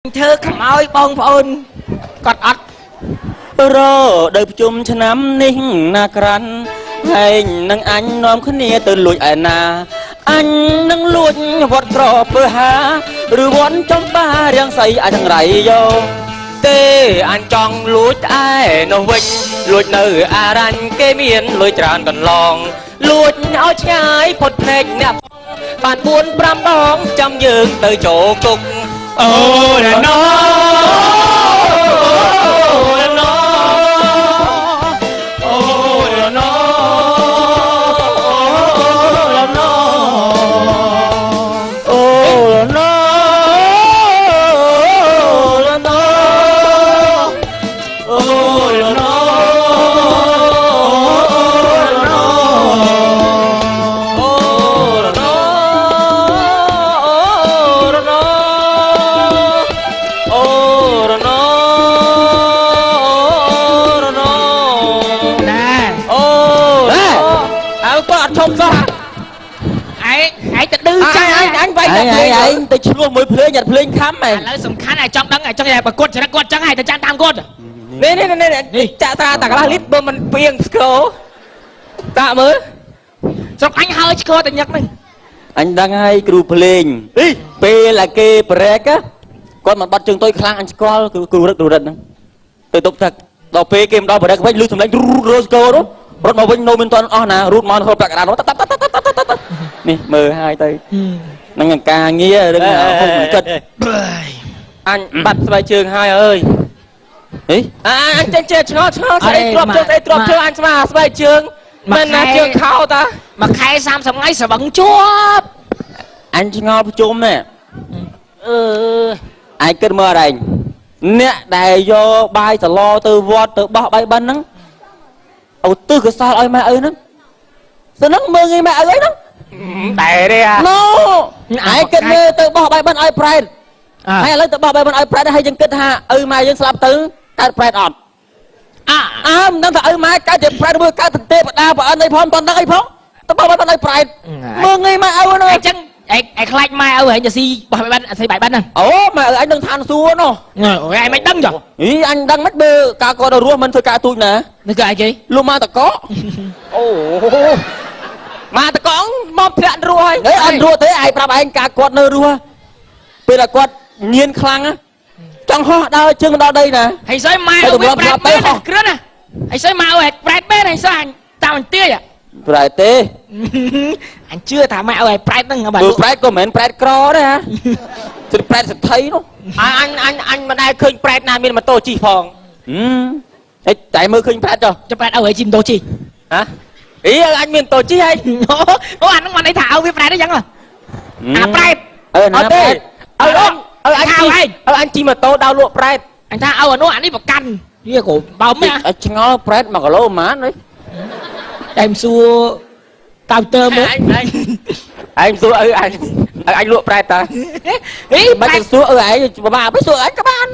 ធ្វើខ្មោចបងប្អូនគាត់អត់ រដូវភ្ជុំឆ្នាំនេះណាក្រាន់ហែងនឹងអញនាំគ្នាទៅលួចឯណាអញនឹងលួចវត្តក្រពើហាឬវត្តចំបារាំងសីអាចង្រៃយោទេអញចង់លួចឯនោះវិញលួចនៅអារញ្ញគេមានលុយច្រើនកន្លងលួចឲ្យឆ្ងាយផុតភ្នែកអ្នកបាន4 5ដងចាំយើងទៅចូលគុកអូរណោរណោអូរណោរណោអូរណោរណោអូរណោរណោអូរណោរណោអូរណោរណោ ណែ អូអើគាត់អត់ឈប់សោះ ឯងឯងទៅឌឺ អ ចា ញអញអញវាយតែភ្លេងឯងទៅឆ្លោះមួយភ្លេងយ៉ាត់ភ្លេងខំឯង ឥឡូវសំខាន់ឯងចង់ដឹងឯងចង់ឲ្យប្រកួតចរិតគាត់ចឹងឯងទៅចាំតាមគាត់ នេះនេះនេះនេះចាក់ស្រាតាកន្លះលីត្របើមិនពីងស្គរតាក់មើល ស្រុកអញហើយឆ្កតែញឹកហ្នឹង អញដឹងហើយគ្រូភ្លេងពេលអាគេប្រែកគាត់មិនបាត់ជើងតុយខ្លាំងអញស្គាល់គ្រូរឹកគ្រូរិតហ្នឹងទៅទប់ទឹកដល់ពេលគេមិនដល់ប្រែកវិញលឺសំឡេងរស់ស្គររត់មកវិញនៅមិនទាន់អស់ណារូតមកធ្វើប្រាក់កណ្ដាលតតតតតនេះមើលហើយទៅនឹងការងាររឿងហុំចិត្ត អញបាត់ស្បែកជើងហើយអើយ ហី អញចេញចេះឆ្ងល់ឆ្ងល់ស្អីទ្របជើងស្អីទ្របជើងអញស្មាស្បែកជើងមិនណាជើងខោតា មួយខែ30ថ្ងៃស្រវឹងជាប់ អញឆ្ងល់ប្រជុំនេះ អឺ ឯងគិតមើលអរឯងអ្នកដែលយកបាយសឡទៅវត្តទៅបោះបាយបិណ្ឌហ្នឹងអូទិសកសលឲ្យម៉ែឪហ្នឹងស្នឹងមើលងាយម៉ែឪអីហ្នឹង តែទេអា ណូឯងគិតមើលទៅបោះបាយបិណ្ឌឲ្យប្រែតហើយឥឡូវទៅបោះបាយបិណ្ឌឲ្យប្រែតហើយយើងគិតថាឪម៉ែយើងស្លាប់ទៅកើតប្រែតអត់ អា អើមិនដឹងថាឪម៉ែកើតជាប្រែតមួយកើតទៅទេវតាប្រអិនអីផងមិនដឹងអីផងទៅបោះបាយបិណ្ឌឲ្យប្រែតមើលងាយម៉ែឪហ្នឹង អញ្ចឹងឯងឯងខ្លាចម៉ែឪឯងទៅស៊ីបោះបាយបានស៊ីបាយបានហ្នឹង អូម៉ែឪអញនឹងឋានសួគ៌នោះ អូឯងមិនដឹងចុះ អីអញដឹងមិនបើកាគាត់ដល់រស់មិនធ្វើការទូចណា នេះគឺអីគេ លុះមកតក អូមកតកងមកធ្លាក់រស់ហើយ ហេអត់រស់ទេឯងប្រាប់ឯងកាគាត់នៅរស់ពេលដែលគាត់ញៀនខ្លាំងចង់ហោះដើរជើងដល់ដីណា ហើយស្អីម៉ែឪវាប្រែតមែនគ្រឿនណាហើយស្អីម៉ែឪឯងប្រែតមែនហើយស្អីអញតាមអញទាយ ប្រែតទេ អញជឿថាម៉ែឪឯងប្រែតហ្នឹងបាទ បើប្រែតក៏មិនមែនប្រែតក្រដែរហ่าជិតប្រែតសទ្ធិនោះ អញអញអញមិនដែលឃើញប្រែតណាមានម៉ូតូជិះផង ហេតែមើលឃើញប្រែតចុះ ចុះប្រែតឪឯងជិះម៉ូតូជិះ ហ៎អីអញមានម៉ូតូជិះហើយ អូអាហ្នឹងមិនន័យថាឪវាប្រែតទេចឹងអាប្រែត អឺណា អត់ទេឪអញឪអញជិះឪអញជិះម៉ូតូដើរលក់ប្រែត អញថាឪអានោះអានេះប្រកាន់វាក៏បោម អញឆ្ងល់ប្រែត1គីឡូប៉ុន្មាននេះ តែមសួរកៅទ័រមើល ឯងឯងសួរឪអញឪអញលក់ប្រែតតា ហី មិនទៅសួរឪឯងបាបាមិនសួរឯងក៏បាន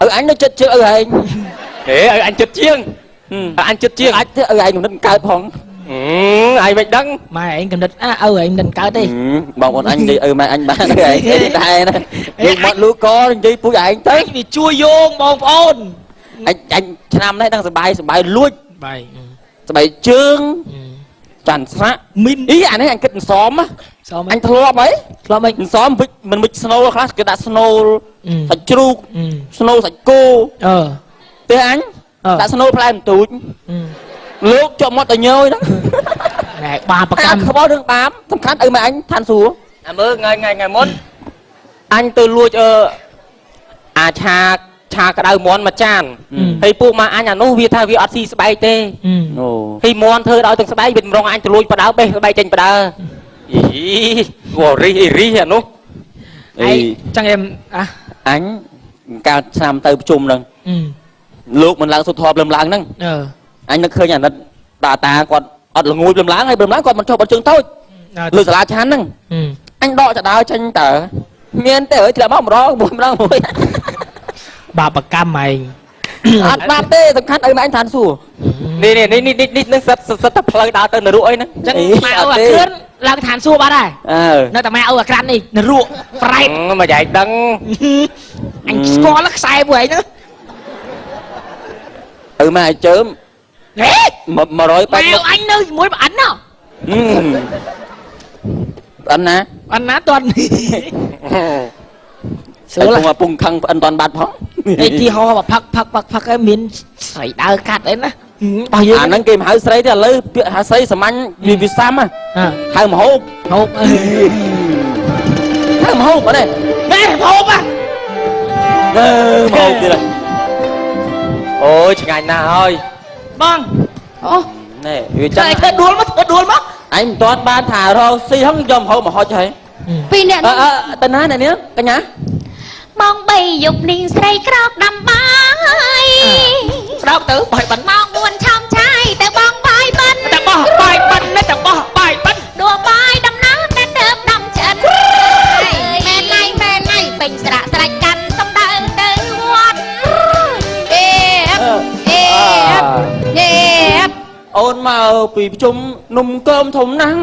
ឪអញនៅចិត្តជាងឪឯង ហេឪអញចិត្តជាងឪអញចិត្តជាង អាចទេឪឯងនឹងកើតផង ឯងមិនដឹង ម៉ែឯងកំណត់អើឪឯងមិនកើតទេ បងប្អូនអញនិយាយឪម៉ែអញបានឯងដែរណាយើងមកលូកនិយាយពូជឯងទៅ វាជួយយោងបងប្អូន អញអញឆ្នាំនេះដឹងសបាយសបាយលួច បាយ សបាយជើងចាន់ស្រាក់ មីន អីអានេះអញគិតអន្សម សម អញធ្លាប់ហី ធ្លាប់មិន អន្សមវិចមិនវិចស្នូលខ្លះគេដាក់ស្នូលសាច់ជ្រូកស្នូលសាច់គោ អឺ ទេអញដាក់ស្នូលផ្លែបន្ទូចលោកជាប់មាត់តែញយហ្នឹង ណែបាប្រ កម្មខ្វល់រឿងបាបសំខាន់ឪម៉ែអញឋានសួគ៌ អាមើលថ្ងៃថ្ងៃថ្ងៃមុនអញទៅលួចអឺអាឆាឆាក្តៅមន់មួយចានហើយពួកម៉ាអញអានោះវាថាវាអត់ស៊ីស្បែកទេ អូ ហើយមន់ធ្វើដល់ទាំងស្បែកវាតម្រង់អញទៅលួចបដើបេះស្បែកចេញបដើអីវរីអីរីអានោះ អីចឹងអែមអា អញកាលឆ្នាំទៅប្រជុំហ្នឹងលោកមិនឡើងសុធមលឹមឡើងហ្នឹង អឺ អញនឹកឃើញអាណិតតាតាគាត់អត់ល្ងួយលឹមឡើងហើយលឹមឡើងគាត់មិនចុះបត់ជើងតូចលើសាលាឆានហ្នឹងអញដកចដើចេញតើមានទេអើយធ្លាក់មកម្ដងមួយម្ដងមួយ បាបកម្មឯង អត់បាបទេសំខាន់ឲ្យម៉ែអញឋានសួគ៌ នេះនេះនេះនេះនេះនឹងសិតសិតតែផ្លូវដើរទៅនរកអីហ្នឹង ចឹងម៉ែឪអាគ្រឿនឡើងឋានសួគ៌បាត់ហើយ អើ នៅតែម៉ែឪអាក្រាន់នេះនរកប្រែត មកយាយដឹង អញស្គាល់ខ្សែពួកឯងហ្នឹង ឪម៉ែឲ្យជើម ហេ 180 ម៉ែឪអញនៅជាមួយប្អិនណោះ ប្អិនណា អិនណាតន់ស្រួល ពងខឹងប្អិនតន់បាត់ផង អីទីហោមកផឹកផឹកផឹកផឹកឯងមានស្រីដើរកាត់អីណារបស់យើង អាហ្នឹងគេមិនហៅស្រីទេឥឡូវពាក្យហៅស្រីសាមញ្ញវាវាសាំហៅមហូប ហូប ហៅមហូបអត់ទេ ណែហូបอ่ะ អឺមហូបទៀត អូយឆ្ងាញ់ណាស់ហើយ បងអូ ណែវាចឹង ធ្វើដួលមកធ្វើដួលមក អញមិនទាន់បានថារកស៊ីហ្នឹងយកមហូបមកហុចហើយ ពីរអ្នក អឺតាណាអ្នកនេះកញ្ញា ម៉ោង3យប់នេះស្រីក្រោកដាំបាយ ក្រោកទៅបោះបិណ្ឌ ម៉ោង4ឆោមឆាយទៅបងបាយបិណ្ឌ តែបោះបាយបិណ្ឌតែបោះបាយបិណ្ឌ ដួបាយដំណើរតែទៅដំឆ្អិនមែនណៃមែនណៃពេញស្រាក់ស្រេចកាន់សំដៅទៅវត្តអេអេអេ អូនមកពីប្រជុំនំកើមធំណាស់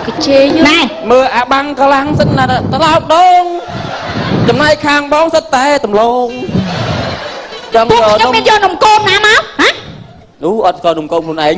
កជេយ ណែ មើលអាបាំងកម្លាំងសិនណាត្រឡប់ដងចំណែកខាងបងសិតតែតំឡងចង់ ពួកខ្ញុំមានយកនំគមណាមកហ៎ នោះអត់ស្គាល់នំគមខ្លួនឯង